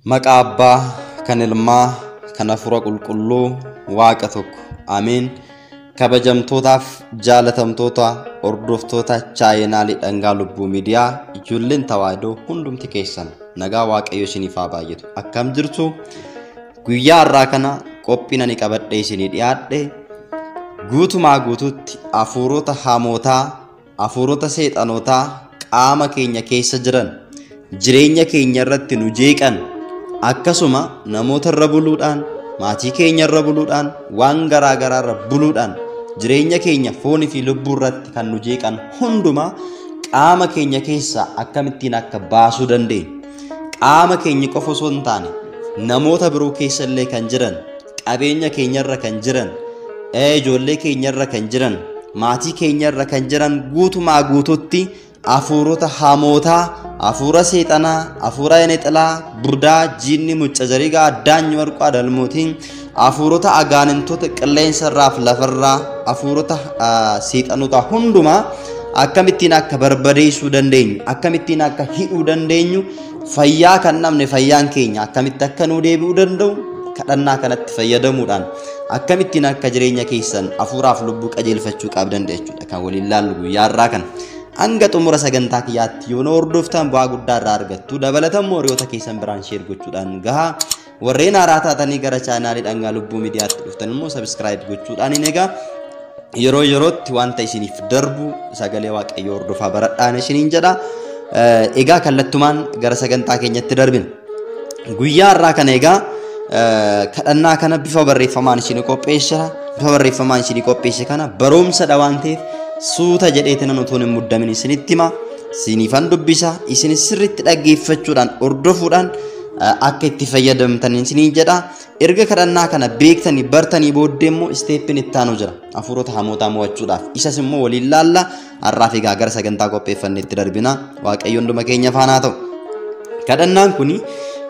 Maqaa Abbaa kan Ilmaa kan Hafuura Qulqulluu Waaqa tokko. Ameen. Kabajamtootaaf jaalatamtoota hordoftoota chaayinaalii Dhangaa Lubbuu Miidiyaa ijoolleen tawaahidoo hundumti keessan nagaa Waaqayyo isiniif haa baay'atu. Akkam jirtu? Guyyaa har'aa kana qophiin ani qabadhee isinii dhiyaadhe guutumaa guutuutti hafuurota hamootaa, hafuurota seexanootaa qaama keenya keessa jiran, jireenya keenya irratti nu jeeqan, akkasuma namoota irra buluudhaan, maatii keenya irra buluudhaan, waan garaa garaa irra buluudhaan jireenya keenya foonii fi lubbuu irratti kan nu jeeqan hundumaa qaama keenya keessaa akkamittiin akka baasuu dandeenyu, qaama keenya qofa osoo hin taane namoota biroo keessa illee kan jiran, qabeenya keenya irra kan jiran, ijoollee keenya irra kan jiran, maatii keenya irra kan jiran guutumaa guututti hafuurota hamootaa, hafuura seexanaa, hafuura yenexilaa, budaa, jiinni, mucca zarigaa, addaanyi, warqaa, dalmootiin, hafuurota agaanintoota qilleensa irraa fi lafarraa, hafuurota seexanotaa hundumaa akkamittiin akka barbadeessuu dandeenyu, akkamittiin akka hidhuu dandeenyu, fayyaa kan namne fayyaan keenya akkamitti akka nuu deebi'uu danda'u kadhannaa kanatti fayyadamuudhaan akkamittiin akka jireenya keessan hafuuraaf lubbuu qajeelfachuu qabdan jechuudha kan waliin laallu guyyaa har'aa kana. Hanga xumura sagantaa kiyyaatti yoo nu hordoftan bu'aa guddaa irraa argattu. Dabalataan hiriyoota keessan biraan share gochuudhaan gahaa. Warreen haaraa taatanii gara chaanaalii Dhangaa Lubbuu Miidiyaatti dhuftan immoo subscribe gochuudhaan hin egaa. Yeroo yerootti wanta isiniif darbu sagalee Waaqayyoo hordofaa baradhaan isiniin jedha. Egaa kallattumaan gara sagantaa keenyatti darbina. Guyyaa har'aa kana egaa kadhannaa kana bifa barreeffamaan isinii qopheessa. Bifa barreeffamaan isinii qopheesse kana barumsadha waan ta'eef suuta jedheetiin utuun hin muddamin isinitti hima. Isiniifan dubbisa. Isin sirriitti dhaggeeffachuudhaan hordofuudhaan akka itti fayyadamtan isiniin jedha. Erga kadhannaa kana beektanii bartanii booddee immoo isteeppiin itti aanu jira hafuurota hamootaa mo'achuudhaaf. Isas immoo waliin laalla. Har'aaf egaa gara sagantaa qopheeffanneetti darbina. Waaqayyo hunduma keenya faana haa ta'u. Kadhannaan kuni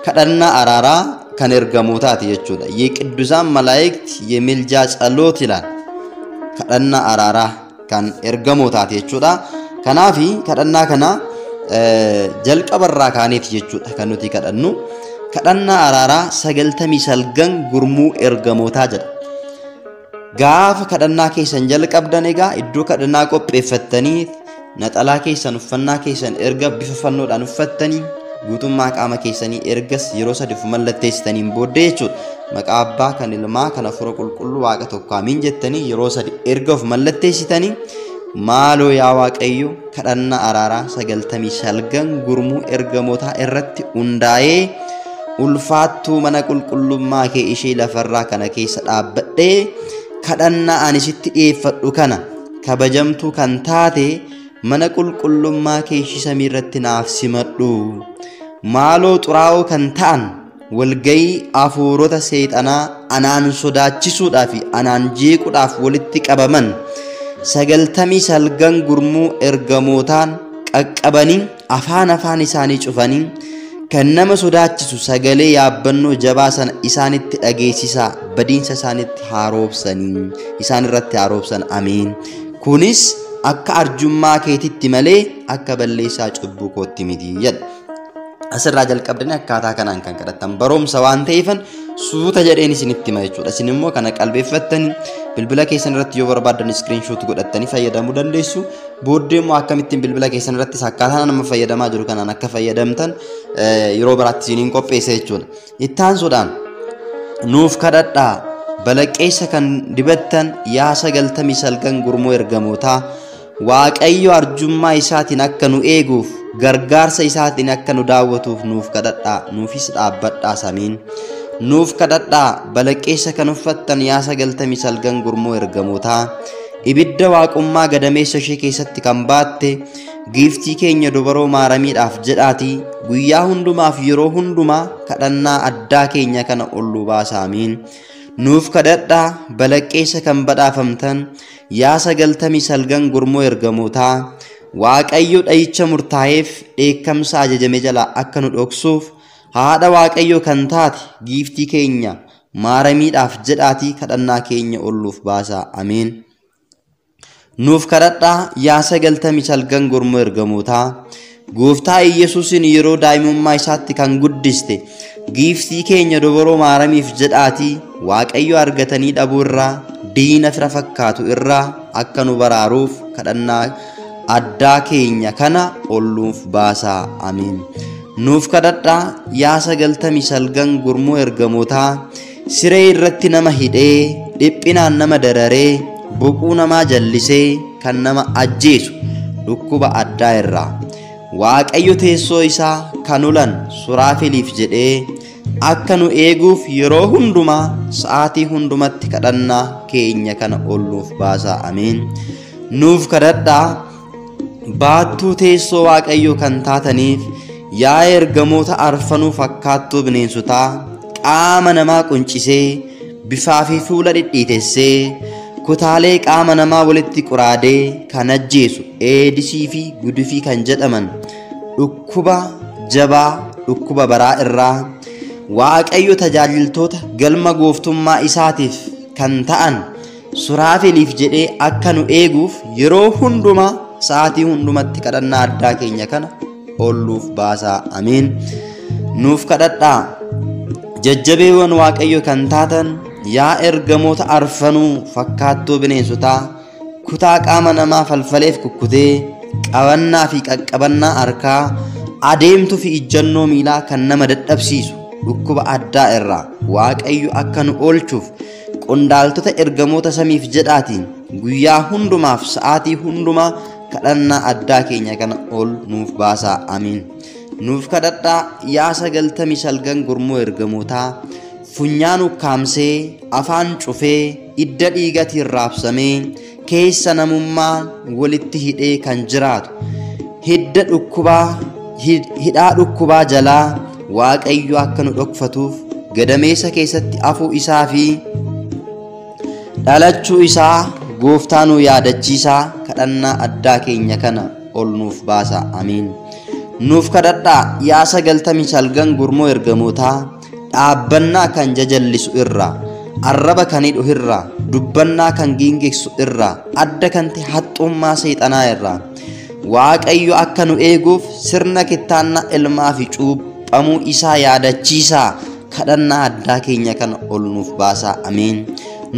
kadhannaa araaraa kan ergamootaati jechuudha. የቅዱሳን መላእክት የምልጃ ጸሎት ይላል። Kadhannaa araaraa kan ergamootaati jechuudha. Kanaafi kadhannaa kana jalqabarraa kaaneeti jechuudha kan nuti kadhannu. Kadhannaa araaraa 99 gurmuu ergamootaa jedha. Gaafa kadhannaa keessan jalqabdan egaa iddoo kadhannaa qopheeffattanii naxalaa keessan uffannaa keessan erga bifa fannoodhaan uffattanii guutummaa qaama keessanii ergas yeroo sadiif mallatteessitaniin booddee jechuudha. Maqaa Abbaa kan Ilmaa kan Hafuura Qulqulluu Waaqa tokko amiin jettanii yeroo sadi erga of mallatteessitanii maaloo yaa Waaqayyo kadhannaa araaraa 99 gurmuu ergamootaa irratti hundaa'ee ulfaattuu mana qulqullummaa kee ishee lafarraa kana keessa dhaabbadhee kadhannaa ani sitti dhiyeeffadhu kana kabajamtuu kan taate mana qulqullummaa kee ishee samii irratti naaf simadhu. Maaloo xuraa'oo kan ta'an walgayii hafuurota seexanaa anaan sodaachisuudhaa fi anaan jeequudhaaf walitti qabaman 99 gurmuu ergamootaan qaqqabanii afaan afaan isaanii cufanii kan nama sodaachisu sagalee yaabbannoo jabaa sana isaanitti dhageessisaa badiinsa isaanitti haaroobsanii isaan irratti haaroobsan amiin. Kunis akka arjummaa keetitti malee akka balleessaa cubbuu kootti miti jedha. Asirraa jalqabdanii akkaataa kanaan kan kadhattan barumsa waan ta'eefan suuta jedheen isinitti hima jechuudha. Isin immoo kana qalbeeffattanii bilbila keessan irratti yoo barbaaddan screenshot godhattanii fayyadamuu dandeessu. Booddee immoo akkamittiin bilbila keessan irrattis akkaataa nama fayyadamaa jiru kanaan akka fayyadamtan yeroo biraatti isiniin qopheessa jechuudha. Itti aansuudhaan nuuf kadhadhaa balaqqeessa kan dibattan yaa 99 gurmuu ergamootaa Waaqayyo arjummaa isaatiin akka nu eeguuf gargaarsa isaatiin akka nu daawwatuuf nuuf kadhadhaa nuufis dhaabbadhaa samiin. Nuuf kadhadhaa balaqqeessa kan uffattan yaa 99 gurmuu ergamootaa ibidda waaqummaa gadameessa ishee keessatti kan baatte giiftii keenya dubaroo maaramiidhaaf jedhaatii guyyaa hundumaaf yeroo hundumaa kadhannaa addaa keenya kana ol nu baasaa amiin. Nuuf kadhadhaa balaqqeessa kan badhaafamtan yaa 99 gurmuu ergamootaa Waaqayyo dha'icha murtaa'eef dheekkamsa ajajame jalaa akka nu dhoksuuf haadha Waaqayyo kan taate giiftii keenya maaramiidhaaf jedhaatii kadhannaa keenya ol nuuf baasaa amiin. Nuuf kadhadhaa yaa 99 gurmuu ergamootaa Gooftaa Iyyasuusin yeroo daa'imummaa isaatti kan guddiste Giiftii keenya Dubroo Maaramiif jedhaatii Waaqayyo argatanii dhabuu irraa diina fira fakkaatu irraa akka nu baraaruuf kadhannaa addaa keenya kana ol nuuf baasaa. Amiin. Nuuf kadhadhaa yaa 99 gurmuu ergamootaa siree irratti nama hidhee dhiphinaan nama dararee boquu namaa jallisee kan nama ajjeesu dhukkuba addaa irraa Waaqayyo teessoo isaa kan ulan Suraafeliif jedhee akka nu eeguuf yeroo hundumaa sa'aatii hundumatti kadhannaa keenya kana ol nuuf baasaa. Amiin. Nuuf kadhadhaa baattuu teessoo Waaqayyoo kan taataniif yaa ergamoota arfanuu fakkaattuu bineensotaa qaama namaa quncisee bifaa fi fuula dhidhiitessee kutaalee qaama namaa walitti quraadee kan ajjeesu eedisii fi gudufii kan jedhaman dhukkuba jabaa dhukkuba baraa irraa Waaqayyo tajaajiltoota galma gooftummaa isaatiif kan ta'an Suraafeliif jedhee akka nu eeguuf yeroo hundumaa sa'aatii hundumatti kadhannaa addaa keenya kana ol nuuf baasaa. Amiin. Nuuf kadhadhaa jajjabeewwan Waaqayyo kan taatan yaa ergamoota arfanuu fakkaattuu bineensotaa kutaa qaama namaa falfaleef kukkutee qabannaa fi qaqqabannaa harkaa adeemtuu fi ijjannoo miilaa kan nama dadhabsiisu dhukkuba addaa irraa Waaqayyo akka nu oolchuuf qondaaltota ergamoota samiif jedhaatiin guyyaa hundumaaf sa'aatii hundumaa kadhannaa addaa keenya kana ol nuuf baasaa. Amiin. Nuuf kadhadhaa yaa 99 gurmuu ergamootaa funyaan ukkaamsee afaan cufee idda dhiigatiin raabsamee keessa namummaa walitti hidhee kan jiraatu hidda dhukkubaa hidhaa dhukkubaa jalaa Waaqayyo akka nu dhokfatuuf gadameessa keessatti afuu isaa fi dhalachuu isaa gooftaa nu yaadachiisaa kadhannaa addaa keenya kana ol nuuf baasaa. Amiin. Nuuf kadhadhaa yaa 99 gurmuu ergamootaa dhaabbannaa kan jajallisu irraa arraba kan hidhu irraa dubbannaa kan giingiksu irraa adda kan ta'e haxxummaa seexanaa irraa Waaqayyo akka nu eeguuf sirna kittaannaa ilmaa fi cuuphamuu isaa yaadachiisaa kadhannaa addaa keenya kana ol nuuf baasaa. Amiin.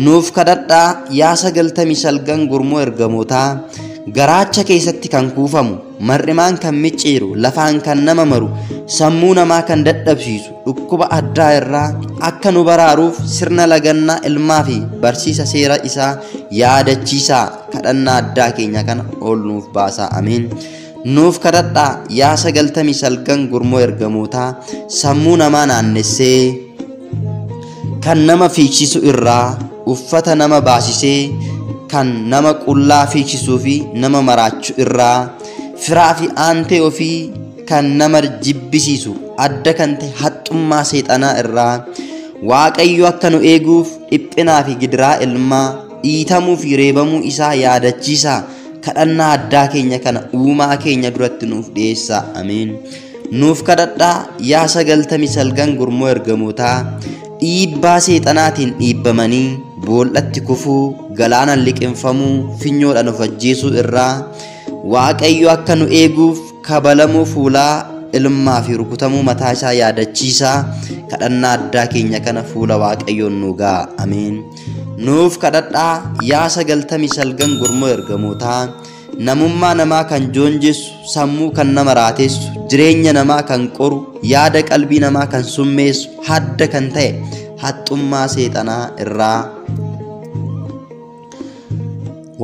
Nuuf kadhadhaa yaa 99 gurmuu ergamootaa garaacha keessatti kan kuufamu mar'imaan kan micciiru lafaan kan nama maru sammuu namaa kan dadhabsiisu dhukkuba addaa irraa akka nu baraaruuf sirna lagannaa ilmaa fi barsiisa seera isaa yaadachiisaa kadhannaa addaa keenya kana ol nuuf baasaa. Amiin. Nuuf kadhadhaa yaa 99 gurmuu ergamootaa sammuu namaa naannessee kan nama fiigsisu irraa uffata nama baasisee kan nama qullaa fiigsisuu fi nama maraachu irraa firaa fi aantee ofii kan nama jibbisiisu adda kan ta'e haxxummaa seexanaa irraa Waaqayyo akka nu eeguuf dhiphinaa fi gidiraa ilmaa dhiitamuu fi reebamuu isaa yaadachiisaa kadhannaa addaa keenya kana uumaa keenya duratti nuuf dhiyeessaa. Amiin. Nuuf kadhadhaa yaa 99 gurmuu ergamootaa dhiibbaa seexanaatiin dhiibbamanii boollatti kufuu galaanaan liqinfamuu finyoodhaan of ajjeesuu irraa Waaqayyo akka nu eeguuf kabalamuu fuulaa ilmaa fi rukutamuu mataa isaa yaadachiisaa kadhannaa addaa keenya kana fuula Waaqayyoon nu ga'a. Amiin. Nuuf kadhadhaa yaa 99 gurmuu ergamootaa namummaa namaa kan joonjessu sammuu kan nama raatessu jireenya namaa kan qoru yaada qalbii namaa kan summeessu hadda kan ta'e haxxummaa seexanaa irraa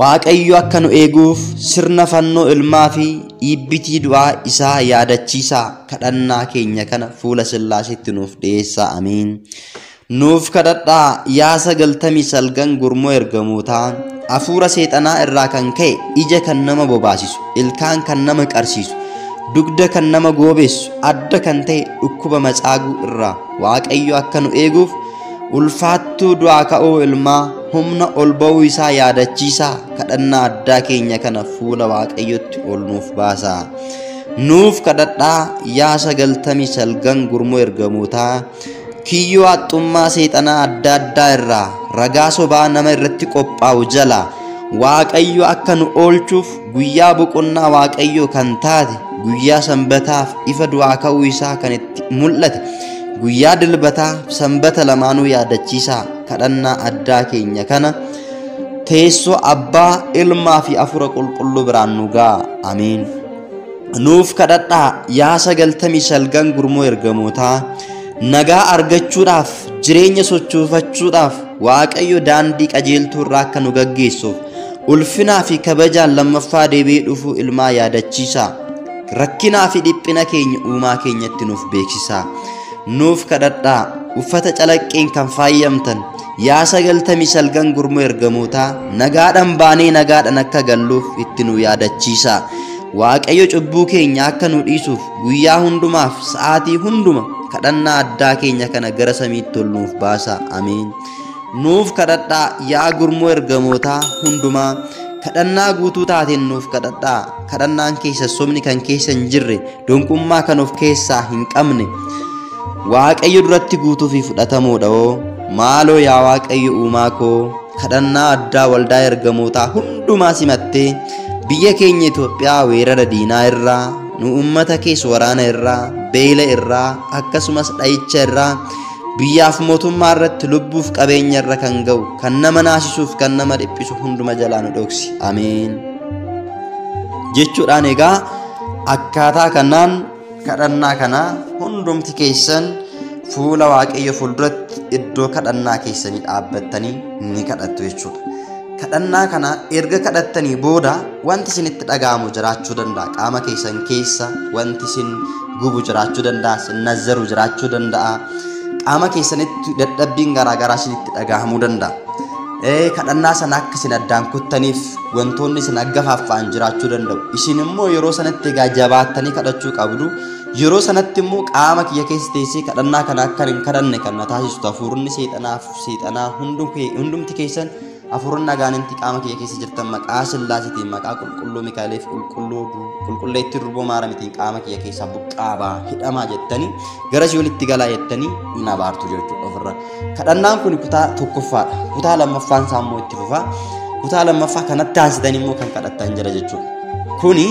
Waaqayyo akka nu eeguuf sirna fannoo ilmaa fi dhiibbitii du'aa isaa yaadachiisaa kadhannaa keenya kana fuula Sillaaseetti nuuf dhiyeessaa. Amiin. Nuuf kadhadhaa yaa 99 gurmuu ergamootaa hafuura seexanaa irraa kan ka'e ija kan nama bobaasisu ilkaan kan nama qarsiisu dugda kan nama goobeessu adda kan ta'e dhukkuba macaaguu irraa Waaqayyo akka nu eeguuf ulfaattuu du'aa ka'uu ilmaa humna ol ba'uu isaa yaadachiisaa kadhannaa addaa keenya kana fuula Waaqayyotti ol nuuf baasaa. Nuuf kadhadhaa yaa 99 gurmuu ergamootaa kiyyoo haxxummaa seexanaa adda addaa irraa ragaa sobaa nama irratti qophaa'u jala Waaqayyo akka nu oolchuuf guyyaa boqonnaa Waaqayyoo kan taate guyyaa sanbataaf ifa du'aa ka'uu isaa kan itti mul'ate Guyyaa dilbataa sanbata lamaanuu yaadachiisaa kadhannaa addaa keenya kana teessoo abbaa ilmaa fi hafuura qulqulluu biraan nu ga'a. Ameen. Nuuf kadhadhaa yaa 99 gurmuu ergamootaa nagaa argachuudhaaf jireenya sochoofachuudhaaf Waaqayyo daandii qajeeltuu irraa akka nu gaggeessuuf ulfinaa fi kabajaan lammaffaa deebi'ee dhufuu ilmaa yaadachiisaa. Rakkinaa fi dhiphina keenya uumaa keenyatti nuuf beeksisaa. Nuuf kadhadhaa uffata calaqqeen kan faayyamtan yaa 99 gurmuu ergamootaa nagaadhaan baanee nagaadhaan akka galluuf itti nu yaadachiisaa. Waaqayyo cubbuu keenya akka nu dhiisuuf guyyaa hundumaaf sa'aatii hunduma kadhannaa addaa keenya kana gara samiitti ol nuuf baasaa. Ameen. Nuuf kadhadhaa yaa gurmuu ergamootaa hundumaa kadhannaa guutuu taateen nuuf kadhadhaa. Kadhannaan keessa sobni kan keessa hin jirre donqummaa kan of keessaa hin qabne Waaqayyo duratti guutuu fi fudhatamoodha. Maaloo yaa Waaqayyo uumaa koo kadhannaa addaa waldaa ergamootaa hundumaa simattee biyya keenya Itoophiyaa weerara diinaa irraa nu uummata keessa waraana irraa beela irraa akkasumas dha'icha irraa biyyaaf mootummaa irratti lubbuuf qabeenya irra kan ga'u kan nama naasisuuf kan nama dhiphisu hunduma jalaa nu dhoksi. Ameen. Jechuudhaan egaa akkaataa kanaan kadhannaa kana hundumti keessan fuula Waaqayyo fuulduratti iddoo kadhannaa keessanii dhaabbattanii ni kadhattu jechuudha. Kadhannaa kana erga kadhattanii booda wanti isinitti dhaga'amu jiraachuu danda'a. Qaama keessan keessa wanti isin gubu jiraachuu danda'a, isin nazzaru jiraachuu danda'a. Qaama keessanitti dadhabbiin garaagaraa isinitti dhaga'amuu danda'a. Kadhannaa sana akka isin addaan kuttaniif wantoonni isin aggafaaffa'an jiraachuu danda'u. Isin immoo yeroo sanatti egaa jabaattanii kadhachuu qabdu. Yeroo sanatti immoo qaama kiyya keessa teessee kadhannaa kana akka hin kadhanne kan na taasisu hafuurri seexanaaf seexanaa hundumti keessan hafuurri agaananti qaama kiyya keessa jirtan maqaa Sillaasiitiin maqaa qulqulluu Mikaa'eliif qulqulleettii durboo Maaramiitiin qaama kiyya keessaa buqqaabaa hidhamaa jettanii gara si'oolitti galaa jettanii hin abaartu jechuudha ofirra. Kadhannaan kun kutaa tokkoffaadha. Kutaa lammaffaan isaa immoo itti fufa. Kutaa lammaffaa kanatti aansitanii immoo kan kadhattan jira jechuudha. Kuni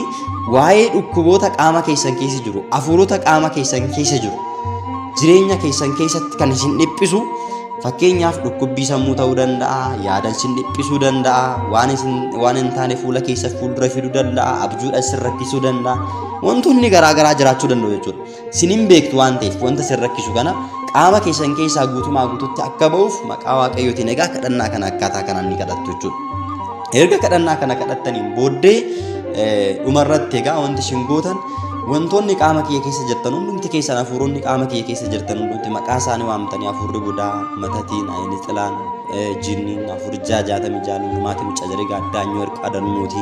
waa'ee dhukkuboota qaama keessan keessa jiru, hafuurota qaama keessan keessa jiru, jireenya keessan keessatti kan isin dhiphisu fakkeenyaaf dhukkubbii sammuu ta'uu danda'a, yaada isin dhiphisuu danda'a, waan hin taane fuula keessa fuuldura fiduu danda'a, abjuudha isin rakkisuu danda'a. Wantoonni garaagaraa jiraachuu danda'u jechuudha. Isin hin beektu waan ta'eef wanta isin rakkisu kana qaama keessan keessaa guutumaa guututti akka ba'uuf maqaa Waaqayyootiin egaa kadhannaa kana akkaataa kanaan ni kadhattu jechuudha. Erga kadhannaa kana kadhattaniin booddee dhumarratti egaa wanti isin gootan wantoonni qaama kiyya keessa jirtan hundumti keessan hafuuronni qaama kiyya keessa jirtan hundumti maqaa isaanii waamtanii hafuurri budaa, matatiin, ayini xilaan, jinniin, hafuurri jaajaatamii jaalummaati, mucaa jarii gaaddaanyoo erqa adanmooti,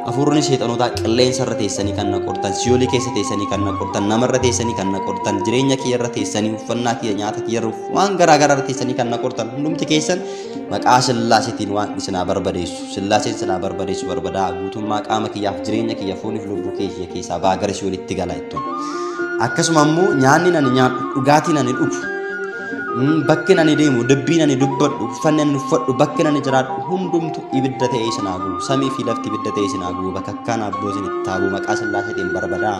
hafuurri seexanotaa qilleensa irra teessanii kan na qortan, siyoolii keessa teessanii kan na qortan, namarra teessanii kan na qortan, jireenya kiyya irra teessanii, uffannaa kiyya, nyaata kiyya irra waan garaa garaa irra teessanii kan na qortan hundumti keessan maqaa Sillaasiitiin waan isinaa barbadeessu, Sillaaseen isinaa barbadeessu barbadaa guutummaa qaama kiyyaaf jireenya kiyya fooniif lubbuu kiyya keessaa baa gara siyoolitti gala jettuun. Akkasuma immoo nyaanni ani nyaadhu, dhugaatiin ani dhugu, bakki ani deemu, dubbiin ani dubbadhu, uffanni ani uffadhu, bakki ani jiraadhu hundumtu ibidda ta'ee isin haa gubu. Samii fi lafti ibidda ta'ee isin haa gubu. Bakakkaan abboo isin itti haa gubu. Maqaa Sillaaseetiin barbadaa.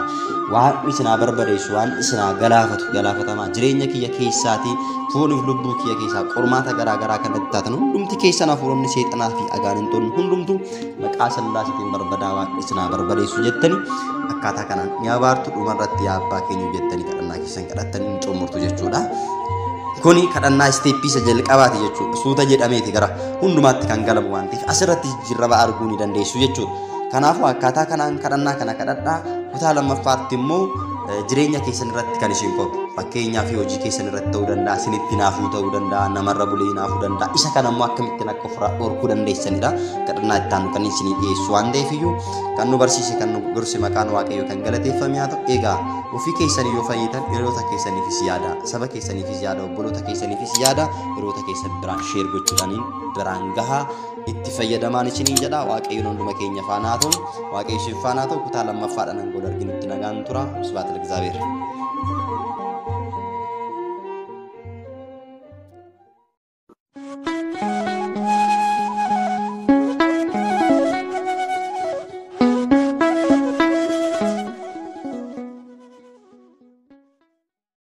Waan isin haa barbadeessu, waan isin haa galaafatu, galaafatamaa. Jireenya kiyya keessaatii fooniif lubbuu kiyya keessaa qormaata garaa garaa kan itti taatan hundumti keessan hafuuronni seexanaa fi agaanintoonni hundumtu maqaa Sillaaseetiin barbadaa waan isin haa barbadeessu jettanii akkaataa kanaan ni abaartu. Dhumarratti yaa abbaa keenya jettanii kadhannaa keessan kadhattanii ni xumurtu jechuudha. Kuni kadhannaa isteeppii isa jalqabaati jechuudha. Suuta jedhameeti gara hundumaatti kan galamu waan ta'eef asirratti jijjiirama arguu ni dandeessu jechuudha. Kanaafuu akkaataa kanaan kadhannaa kana kadhadhaa. Kutaa lammaffaatti immoo jireenya keessan irratti kan isin qoru. Fakkeenyaaf hojii keessan irratti ta'uu danda'a, isinitti naafuu ta'uu danda'a, namarra bulee naafuu danda'a. Isa kana immoo akkamittiin akka ofirraa dhorkuu dandeessanidha. Kadhannaa itti aanu kan isinii dhiyeessu waan ta'eef iyyuu kan nu barsiise kan nu gorse maqaan Waaqayyoo kan galateeffame haa ta'u. Egaa ofii keessanii yoo fayyitan hiriyoota keessaniifis yaada, saba keessaniifis yaada, obboloota keessaniifis yaada, hiriyoota keessan biraan sheer gochuudhaaniin biraan gahaa itti fayyadamaan isiniin jedha. Waaqayyoon hunduma keenya faana haa ta'u, Waaqayyo isin faana haa ta'u. Kutaa lammaffaadhaan hanga wal arginutti nagaan tura. Sibhaat Lagzaabeer.